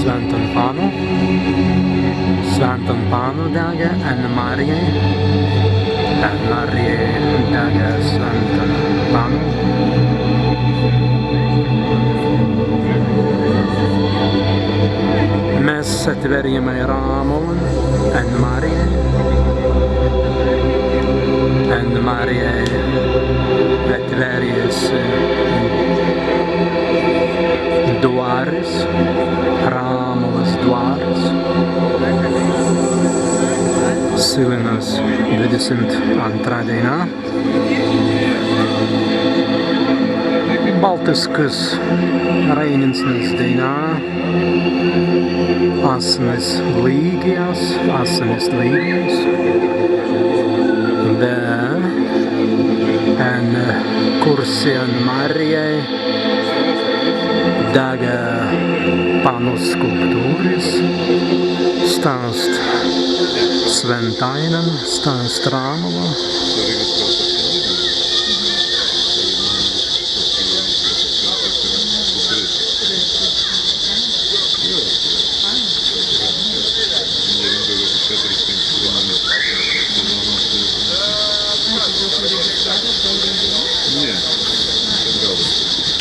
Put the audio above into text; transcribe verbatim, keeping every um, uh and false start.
Swintan pannu. Swintan pannu degga en Marrijai. En Marrijai degga swintan pannu. Mes etwērrimai Rāmawan en Marrijai. En Marrijai etwērri si dwāris, Rāmawas dwāris. Sillinas dwidesimts āntra dēina. Baltiskas Rēninsnas dēina. Assanis līgjas, assanis līgjas. Be en kursi en Marrijai degga pannu skulptūris. Sta ast swintainin, sta ast Rāmawa.